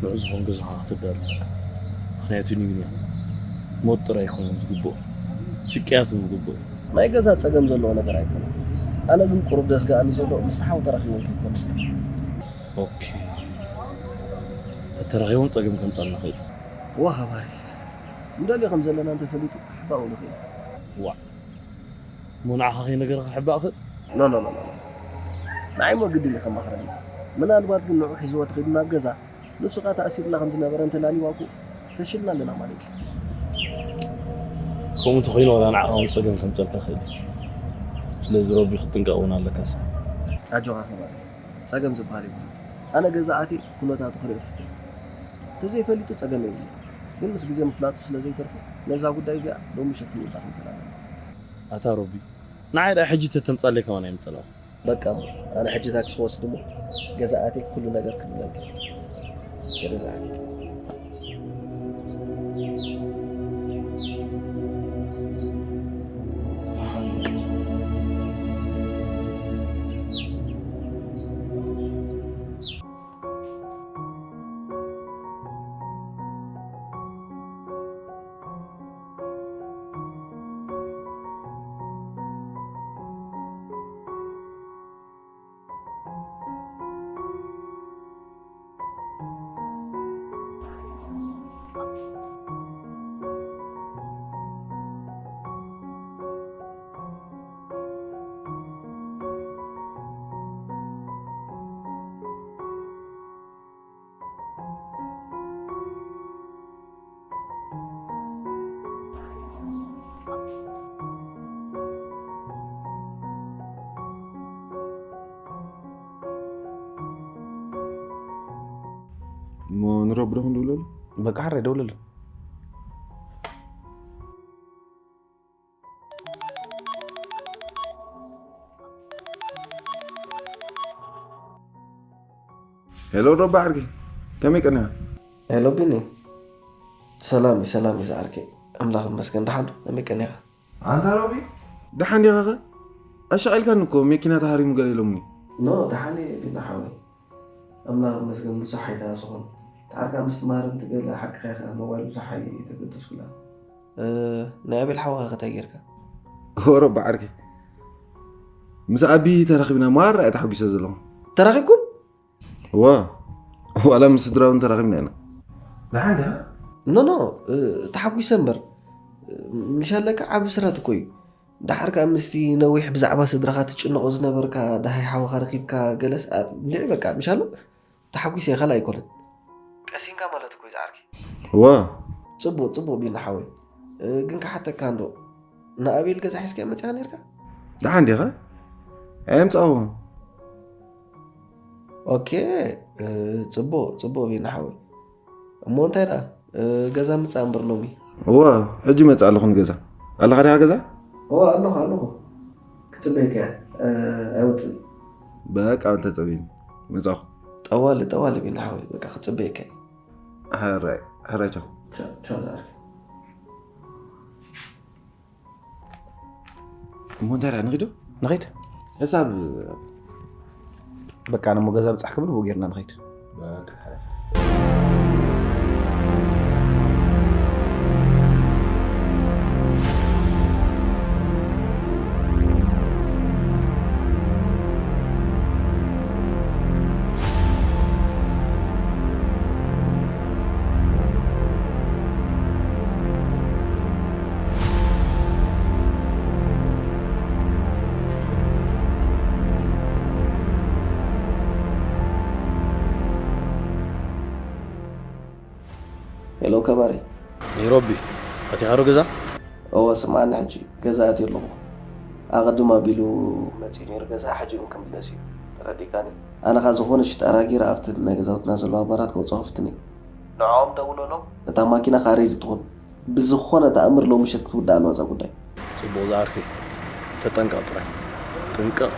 ንዑ ዝኾን ገዛኻ ክትዳሉ ኣለካ ምኽንያቱ ንቢንያም ሞት ጥራይ ኣይኮነን ዝግብኦ ስቅያት እውን ዝግብኦ ናይ ገዛ ጸገም ዘለዎ ነገር ኣይኮነን ኣነ ግን ቁሩብ ደስግኣኒ ዘሎ ምስቲ ሓው ተራኺቦም ከይኮነ ኦኬ ተተራኺቦም ጸገም ከምጻልና ኽእል እዋ ኸባሪ እንደልዮ ከም ዘለና እንተፈሊጡ ክሕባእ እውን ይኽእል እዋ እሞ ንዓኻ ከይነገረ ክሕባእ ኽእል ኖ ኖ ኖ ኖ ንዓይ እሞ ግድን እዩ ከማኽረኒ ምናልባት ግን ንዑ ሒዝዎ ተኺዱ ናብ ገዛ ንሱ ኸኣ ተኣሲርና ከም ዝነበረ እንተላልይዋ እኮ ፈሺልና ኣለና ማለት እዩ ከምኡ እንተኾይኑ ዋላ ንዓኻ እውን ጸገም ከምጸልካ ኽእል እዩ ስለዚ ረቢ ክትጥንቀቕ እውን ኣለካ ሰብ ኣጆኻ ኸባሪ ጸገም ዝበሃል የብሉን ኣነ ገዛ ኣትየ ኩነታቱ ክሪኦ ይፍትን እንተዘይፈሊጡ ጸገም የብሉን ግን ምስ ግዜ ምፍላጡ ስለ ዘይተርፎ ነዛ ጉዳይ እዚኣ ሎሚ ምሸት ክንውዳ ክንከላኸል። ኣታ ሮቢ፣ ንዓይ ደኣ ሕጂ ተተምጻለይ ከማን ኣይምጸላኹ። በቃ እሞ ኣነ ሕጂ ታክሲ ክወስድ እሞ ገዛ ኣትየ ኩሉ ነገር ክብለልካ። ገዛ ኣትየ። እሞ ንረቢ ዶ ክንድውለሉ? በቃ፣ ሕራይ ደውለሉ። ሄሎ ሮባ ዓርኪ፣ ከመይ ቀኒኻ? ሄሎ ቢኒ፣ ሰላም እዩ፣ ሰላም እዩ ዝዓርከይ። ኣምላኽ ይመስገን፣ ደሓን ዶ? ከመይ ቀኒኻ? ኣንታ ሮቢ፣ ደሓን ዲኻ ኸ? ኣሻቒልካኒ እኮ፣ መኪና ተሃሪሙ ገለ ኢሎምኒ። ኖ፣ ደሓን እየ ቢኒ ሓወይ። ኣምላኽ ይመስገን፣ ብዙሕ ኣይተሃስኹን። ደሓር ከኣ ምስቲ ማረምቲ ገለ ሓቅኻ ኢኻ፣ ሞባይል ብዙሕ ኣይተገደስኩላን። እ፣ ናይ ኣቤል ሓውኻ ከ እንታይ ጌርካ? ኦ ሮቢ ዓርከይ፣ ምስ ኣቢ ተራኺብና ማራ እየ ተሓጒሰ ዘለኹ። ተራኺብኩም? እዋ፣ ዋላ ምስ ስድራ እውን ተራኺብና ኢና። ደሓን ዲኻ? ኖ፣ ኖ፣ እ፣ ተሓጒሰ እምበር። ምሻለካ ዓቢ ስራት እኮ እዩ። ደሓር ከኣ ምስቲ ነዊሕ ብዛዕባ ስድራኻ ትጭነቖ ዝነበርካ ደሃይ ሓውኻ ረኺብካ ገለስ፣ ኣ፣ እንድዒ በቃ፣ ምሻሎ ተሓጒሰ እየ፣ ካልእ ኣይኮነን። ቀሲንካ ማለት እኮ እዩ ዝዓርከይ። እዋ። ጽቡቕ፣ ጽቡቕ ቢኒ ሓወይ። እ፣ ግን ክሓተካ እንዶ፣ ንኣቤል ገዛ ሒዝካዮ መጺኻ ነይርካ? ደሓን ዲኻ? ኣየምጻእኹን። ኦኬ፣ እ፣ ጽቡቕ፣ ጽቡቕ ቢኒ ሓወይ። እሞ እንታይ ደኣ፣ እ፣ ገዛ ምጻእ እምበር ሎሚ? እወ፣ ሕጂ መጽእ ኣለኹ ንገዛ። ኣለኻ ዲኻ ገዛ? እወ፣ ኣለኹ፣ ኣለኹ። ክጽበየካ እየ፣ እ፣ ኣይወጽእን። በቃ፣ በል ተጸበየኒ። መጻኹ። ጠዋሊ፣ ጠዋሊ ቢኒ ሓወይ፣ በቃ፣ ክጽበየካ እየ። ሕራይ፣ ሕራይ፣ ቻው። ቻው፣ ቻው፣ ዝዓርከይ። እሞ እንታይ ደኣ ንኺዶ? ንኺድ። ሕሳብ በቃ፣ ነሞ ገዛ ብጻሕ ክብል ብኡ ጌርና ንኺድ። በቃ፣ ሕራይ። ሄሎ ከባሪ። ሮቢ፣ ኣቲኻ ዶ ገዛ? እወ፣ ስምዓኒ፣ ሕጂ ገዛ ኣትየ ኣለኹ። ኣቐድም ኣቢሉ መጺኡ ነይሩ ገዛ፣ ሕጂ እውን ክምለስ እዩ። ተረዲእካኒ? ኣነ ኸኣ ዝኾነ ሽጣራ ገይረ ኣብቲ ናይ ገዛውትና ዘለዋ ባራት ከውጽኦ ክፍትን እየ። ንዕኦም ደውለሎም፣ እታ ማኪና ከኣ ሬዲ ትኹን። ብዝኾነ ተኣምር ሎሚ ምሸት ክትውዳእ ኣለዋ እዛ ጉዳይ። ጽቡቕ ዝዓርከይ፣ ተጠንቀቕ ጥራይ። ጥንቅቕ።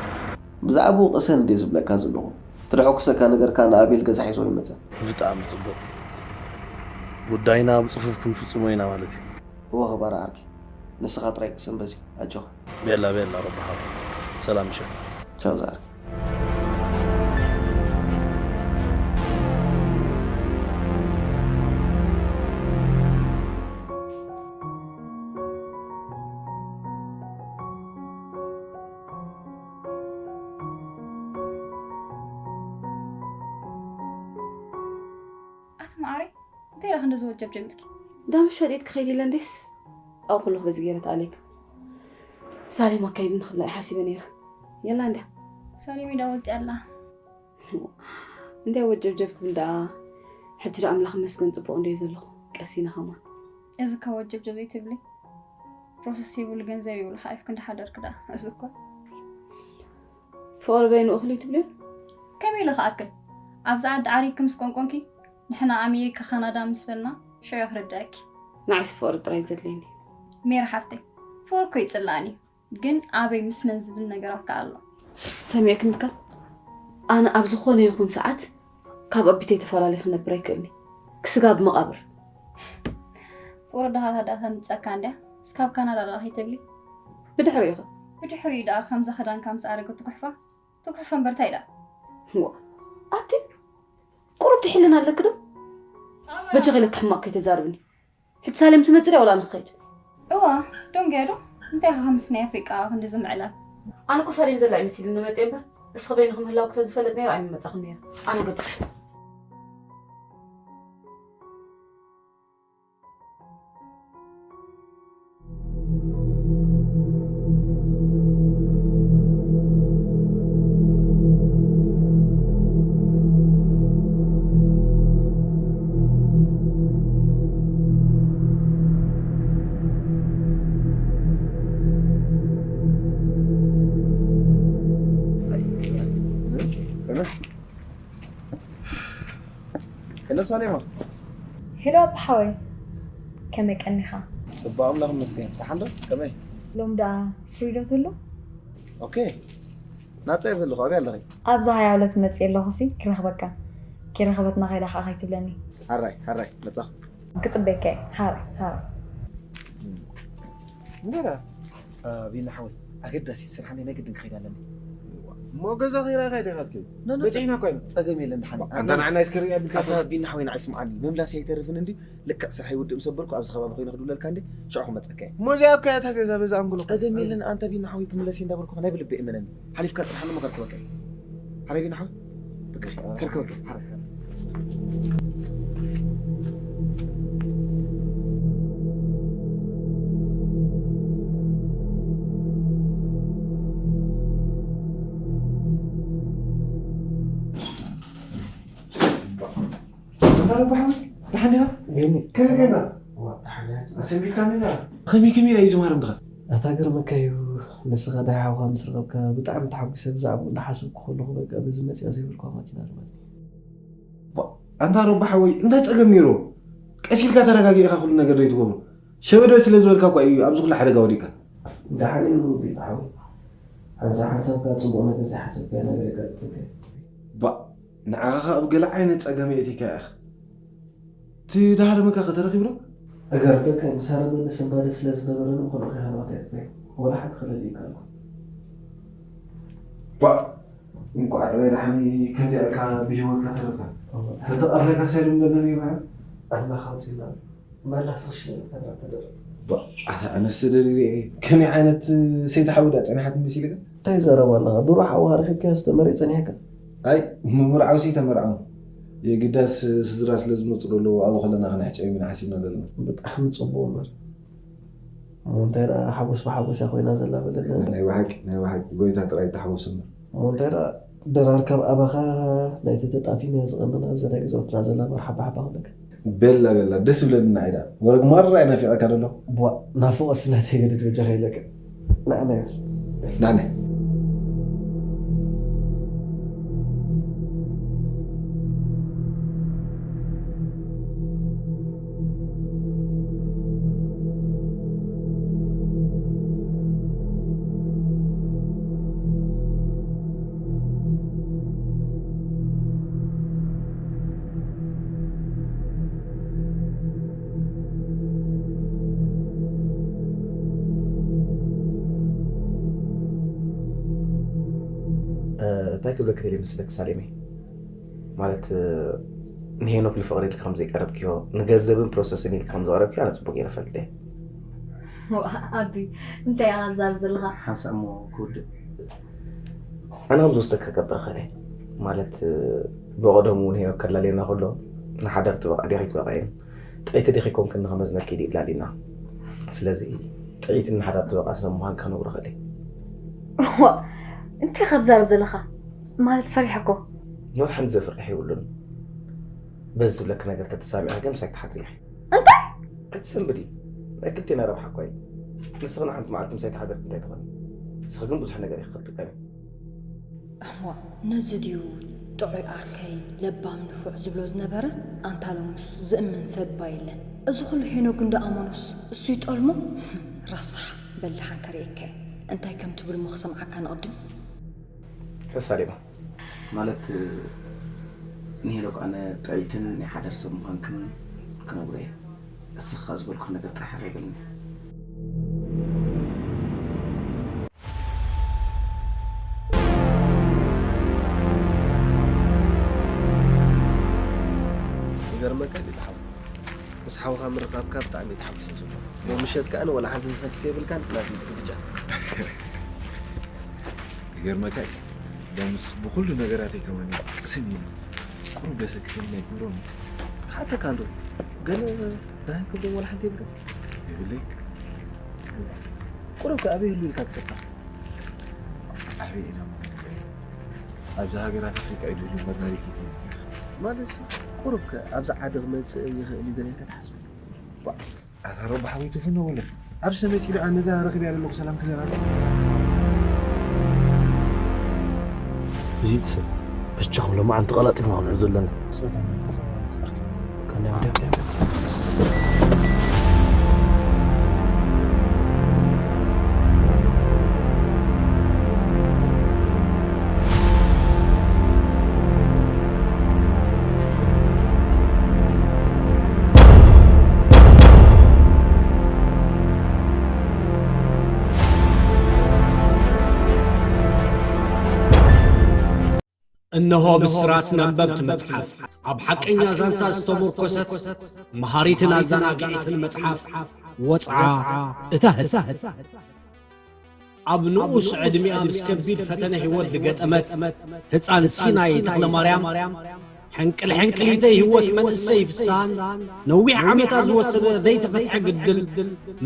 ብዛዕባኡ ቅሰን እንድየ ዝብለካ ዘለኹ። እቲ ደሐጉሰካ ነገር ከኣ ንኣቤል ገዛ ሒዝዎ ይመጸ። ብጣዕሚ ጽቡቕ። ጉዳይና ብጽፉፍ ክንፍጽሞ ኢና ማለት እዩ። እወ፣ ክባር ዓርከይ። ንስኻ ጥራይ ቅሰን በዚ። ኣጆኻ። ቤላ፣ ቤላ፣ ረቢ ሓወይ። ሰላም ምሸት። ቻው ዝዓርከይ። ኣቲ መዓረይ፣ እንታይ ኢኻ ክንዲ ዝወጀብ ጀሚርኪ? ዳም ሸጢት ክኸይድ ኢለ እንዴስ፣ ኣብ ኩሉ በዚ ገይረ ተኣልየካ። ሳሌም ኣካይድኒ ክብላ እየ ሓሲበ ነይረ። የላ እንድያ። ሳሌም ኢዳ ወፂኣ ኣላ። እንታይ ወጀብጀብ ክብል ደኣ? ሕጂ ደኣ ኣምላኽ ይመስገን ጽቡቕ እንድየ ዘለኹ። ቀስ ኢለ ከማን። እዚ ካብ ወጀብጀብ ዘይትብሊ። ፕሮሰስ የብሉ፣ ገንዘብ የብሉ፣ ሓቂፍኪ እንዳሓደርኪ ደኣ። እዚ እኮ። ፍቕሪ በይኑ እኹል እዩ ትብልዮ? ከመይ ኢለ ክኣክል? ኣብዚ ዓዲ ዓሪግኪ ምስ ቆንቆንኪ፣ ንሕና ኣሜሪካ፣ ካናዳ ምስ በልና፣ ሽዑ ክርዳእኪ። ንዓይስ ፍቕሪ ጥራይ ዘድልየኒ። ሜሪ ሓፍተይ፣ ፍቕሪ እኮ ይጽላእኒ፣ ግን ኣበይ ምስ መን ዝብል ነገራት ከኣ ኣሎ። ሰሚዕክኒ ከ? ኣነ ኣብ ዝኾነ ይኹን ሰዓት ካብ ኣቢተይ ተፈላለየ ክነብር ኣይክእልኒ። ክስጋብ መቓብር። ፍቕሪ ድኻ ታዳ ተምጸካ እንድያ። እስካብ ካናዳ ደኣ ከይትብሊ። ብድሕሪኡ ኸ? ብድሕሪኡ ደኣ ከምዛ ክዳንካ ምስ ኣረገ ትኩሕፋ። ትኩሕፋ እምበር ታይ ደኣ? ዋ፣ ኣቲ ቁሩብ ትሕልና ኣለኪ ዶ? በጃኺ ኢለኪ ሕማቕ ከይተዛርብኒ። ሕጂ ሳሌም ትመጽእ ድያ ወላ ንኽኸይድ? እዋ፣ ደንጉያ ዶ? እንታይ ኢኻ ከምስ ናይ ኣፍሪቃ ክንዲ ዝምዕላል? ኣነ እኮ ሳሌም ዘላ ይመስልኒ መጽእ እምበር፣ እስኺ በይንኺ ምህላውኪ ተዝፈልጥ ነይረ ኣይምመጻኹን ነይረ። ኣነ ገጽ ሄሎ ሳሌማ። ሄሎ ኣባ ሓወይ፣ ከመይ ቀኒኻ? ጽቡቕ ኣምላኽ ይመስገን። ደሓን ዶ? ከመይ? ሎም ደኣ ፍሪ ዶ ትህሉ? ኦኬ። ናጻ እየ ዘለኹ። ኣበይ ኣለኺ? ኣብዛ ሃያ ሁለት መጽእ ኣለኹ ሲ ክረኽበካ። ኪረኸበትና ከይዳ ከዓ ከይትብለኒ። ሓራይ ሓራይ መጻኹ። ክጽበየካ እየ። ሓራይ ሓራይ። እንዴራ ቢና ሓወይ ኣገዳሲት ስራሕ ናይ ግድን ክኸይድ ኣለኒ። እሞ ገዛ ኺራይ ዲኻ ትከይድ? በጺሕና እኮ ኢና። ጸገም የለን ድሓን። ኣንታ ንዓና እስከ ርያ ቢልካ ኣታ ቢና ሓወይ ንዓይ ስምዓኒ። ምምላስ ኣይተርፍን እንዲ ልክዕ ስራሕ ይውድእ ምስ ኣበልኩ ኣብዚ ከባቢ ኮይነ ክድውለልካ እንዲ ሽዑ ክመጸካ እየ። እሞ እዚኣ እኮ እያ እታ ገዛ በዛ ኣንግሎ። ጸገም የለን ኣንታ ቢና ሓወይ ክምለስ እየ እንዳበልኩ ናይ ብልቢ እመነኒ። ሓሊፍካ ጽንሓኒ እሞ ከርክበካ እየ። ሓራይ ቢና ሓወይ በቃ ከርክበካ ሓራይ። እንታ ረባሕ ደሓን ዲኻ? ቢኒ። ከመይ ጌርና? ዋ፣ ደሓን እያ። ኣሰንቢትካኒ ዲኻ? ከመይ ከመይ ኢላ እዩ ዝማረምትኻ? ኣታ ግርመካ እዩ። ንስኻ ደሓ ሓውኻ ምስ ረኸብካ ብጣዕሚ ተሓጒሰ። ብዛዕባኡ እንዳሓሰብኩ ከለኹ በቃ በዚ መጽያ ዘይበልኳ ማኪና ድማ። ባ፣ ኣንታ ረባሕ ሓወይ እንታይ ጸገም ነይሮ? ቀስ ኢልካ ተረጋጊእካ ኩሉ ነገር ዘይትገብሮ? ሸበድበድ ስለ ዝበልካ እኳ እዩ ኣብዚ ኩሉ ሓደጋ ወዲቕካ። ደሓን እዩ ቢኒ ሓወይ። ሓንሳብ ሓንሳብካ ጽቡቕ ነገር ዘይሓሰብካዮ ነገር የጋጥመካ እዩ። ባ፣ ንዓኻ ኸኣ ኣብ ገለ ዓይነት ጸገም የእቲካ ኢኻ። እቲ ደሃረመካ ኸ ተረኺቡ ዶ? እገርመካ እዩ፣ ምስ ሃረመኒ ስንባደ ስለ ዝነበረኒ ብኹሉ ኸይሃለዋት ኣየጥፈዮ። ወላ ሓንቲ ክለሊ ይከኣልኩ። ባ፣ እንቋዕ ጥራይ ደሓን ከምዚኣ ኢልካ ብህይወትካ ተረፍካ። ተተቐትለካ ሳይሎም ዘሎ ነይሩ። ኣምላኽ ኣውፅእና። መላፍቲ ክሽነ ፈራ ተደረግ። ኣታ ኣነስ ተደሪረ እየ። ከመይ ዓይነት ሰይቲ ሓዊ ድኣ ጸኒሓት መሲልካ? እንታይ ዘረባ ኣለኻ? ድሮ ሓውኻ ረኺብካዮ ዝተመርየ ጸኒሕካ። ኣይ ምምርዓውሲ ተመርዓው። የግዳስ ስድራ ስለ ዝመጹ ዘለዉ ኣብኡ ከለና ክንሕጨዮም ኢና ሓሲብና ዘለና። ብጣዕሚ ጽቡቕ እምበር። እሞ እንታይ ደኣ ሓጎስ ብሓጎስ እያ ኮይና ዘላ በለና። ናይ ብሓቂ ናይ ብሓቂ ጎይታ ጥራይ ይተሓወስ እምበር። እሞ እንታይ ደኣ ድራር ካብ ኣባኻ ናይቲ ተጣፊናዮ ዝቐነና ኣብዛ ናይ ገዛውትና ዘላ መርሓባ ሓባ ክብለካ። በላ በላ ደስ ይብለኒ ንዓይ ደኣ። ወረግ ማራ እየ ናፊቐካ ደሎ። ቧእ ናፍቖትሲ ናተይ ገድድ በጃኻ ኢለካ። ንዓና ይበል። ንዓና። እንታይ ክብለኪ ደልየ መስለኪ ሳሌመይ፣ ማለት ንሄኖክ ንፍቕሪ ኢልኪ ከም ዘይቀረብክዮ ንገንዘብን ፕሮሰስን ኢልኪ ከም ዘቕረብክዮ ኣነ ጽቡቕ ገይረ እፈልጥ እየ። ኣቢ እንታይ ኢኻ ትዛረብ ዘለኻ? ሓንሳእ እሞ ክውድእ ኣነ ከም ዝወስደካ ክገብር እኽእል እየ። ማለት ብቐደሙ እውን ሄኖክ ከላልየና ከሎ ንሓዳር ትበቕዕ ዲኺ ኣይትበቕዕን ጥዕይቲ ዲኺ ኣይኮንክን ንኸመዝነኪ ኢሉ እዩ ኣላልዩና። ስለዚ ጥዕይትን ንሓዳር ትበቕዕን ሰብ ምዃንኪ ክነግሮ እኽእል እየ። እዋ እንታይ ኢኻ ትዛረብ ዘለኻ? ማለት ፈሪሐ እኮ። ኖር ሓንቲ ዘፍርሕ የብሉን። በዚ ዝብለኪ ነገር ተተሳሚዕኺ ግን ምሳይ ክትሓድሪ ኢኺ። እንታይ? ኣይትሰንብዲ። ናይ ክልቴና ረብሓ እኳ እዩ። ንስኺ ንሓንቲ መዓልቲ ምሳይ ተሓደርኪ እንታይ ትኾኒ? ንስኺ ግን ብዙሕ ነገር ኢኺ ክትጥቀሚ። እዋ ነዚ ድዩ ጥዑይ ዓርከይ ለባም ንፉዕ ዝብሎ ዝነበረ? ኣንታ ሎምስ ዝእመን ሰብ እባ የለን። እዚ ኩሉ ሄኖግ እንዶ ኣመኖስ እሱ ይጠልሞ። ራስኻ በሊ ሓንከር እየ እንታይ ከም ትብል እሞ ክሰምዓካ ንቕድም። ተሳሊማ ማለት ንሄኖግ ኣነ ጥዕይትን ናይ ሓዳር ሰብ ምዃንክን ክነግሮ እየ። እስኻ ዝበልኩ ነገር ጥራሕ ኣረጋግልኒ። ይገርመካ ድዩ ሓው? ምስ ሓውኻ ምርኻብካ ብጣዕሚ እየ ተሓጒሰ ዘለኹ። ሎም ምሸት ከኣ ወላ ሓንቲ ዝሰክፍ የብልካን ናተይ ትግብጫ። ይገርመካ እዩ ሎምስ ብኹሉ ነገራተይ ከማን ቅስን ኢሉ ቁሩብ ዶ ሰክፈኒ ናይ ክብሮም እዩ። ክሓተካ እንዶ ገለ ደሃይ ክብሮም ወላ ሓንቲ የብልካ? የብለይ። ቁሩብ ከ ኣበይ ህሉ ኢልካ ትጠርጠር? ኣበይ ኢና እሞ ንገር ኣብዚ ሃገራት ኣፍሪቃ እዩ ድህሉ እምበር ናበይ ከይትብል ኢኻ? ማለትሲ ቁሩብ ከ ኣብዚ ዓዲ ክመጽእ ይኽእል እዩ ገለ ኢልካ ትሓስብ? ኣታ ረቢ ሓወይ ትፍኖ ወለ ኣብዚ ተመጺኡ ደኣ ነዛ ረኺበያ ዘለኹ ሰላም ክዘራርብ እዚ ሰብ ብቻኹም ሎማዓንቲ ቀላጢፍና ክንሕዞ ኣለና። እነሆ ብስራት ነንበብቲ መጽሓፍ፣ ኣብ ሓቀኛ ዛንታ ዝተሞርኮሰት መሃሪትን ኣዘናጊዒትን መጽሓፍ ወጽዓ እታ ህጻን። ኣብ ንኡስ ዕድሚኣ ምስ ከቢድ ፈተነ ህይወት ዝገጠመት ህጻን ሲናይ ተኽለማርያም፣ ሕንቅል ሕንቅሊተይ ህይወት መንእሰይ ፍስሃን ነዊሕ ዓመታት ዝወሰደ ዘይተፈትሐ ግድል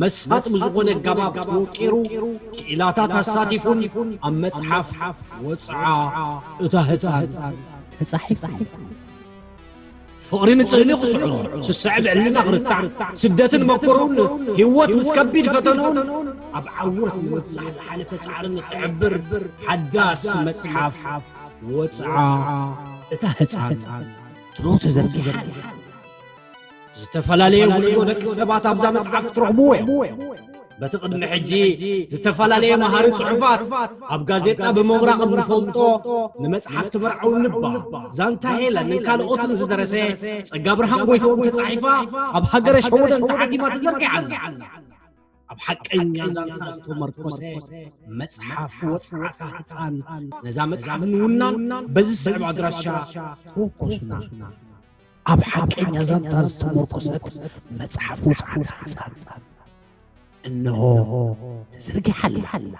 መሳጢ ብዝኾነ ኣገባብ ተወቂሩ ክኢላታት ኣሳቲፉን ኣብ መጽሓፍ ወጽዓ እታ ህጻን ተጻሒፉ። ፍቕሪ ንጽህሊ ክስዕሮ፣ ስስዐ ብዕልና ክርታዕ፣ ስደትን መከርኡን ህይወት ምስ ከቢድ ፈተንኡን ኣብ ዓወት ንምብጻሕ ዝሓለፈ ጻዕርን እትሕብር ሓዳስ መጽሓፍ ወጽዓ እታ ህጻን ትሮ ተዘርጊሓ ኣላ። ዝተፈላለየ ጉዕዞ ደቂ ሰባት ኣብዛ መጽሓፍ ክትረኽብዎ እዮም። በቲ ቅድሚ ሕጂ ዝተፈላለየ መሃሪ ጽሑፋት ኣብ ጋዜጣ ብምቕራቕ እንፈልጦ ንመጽሓፍ ትምርዓው እንባ፣ ዛንታ ሄለን ካልኦትን ዝደረሰ ጸጋብርሃን ጎይትኦም ተጻሒፋ ኣብ ሃገረ ሸወደን ተዓቲማ ተዘርጊሓ ኣላ። ኣብ ሓቀኛ ዛንታ ዝተመርኮሰ መጽሓፍ ወጽዓታ ህጻን ነዛ መጽሓፍ ንምውናን በዚ ዝስዕብ ኣድራሻ ተወከሱና። ኣብ ሓቀኛ ዛንታ ዝተመርኮሰት መጽሓፍ ወጽዓታ ህጻን እንሆ ተዘርጊሓ ኣላ።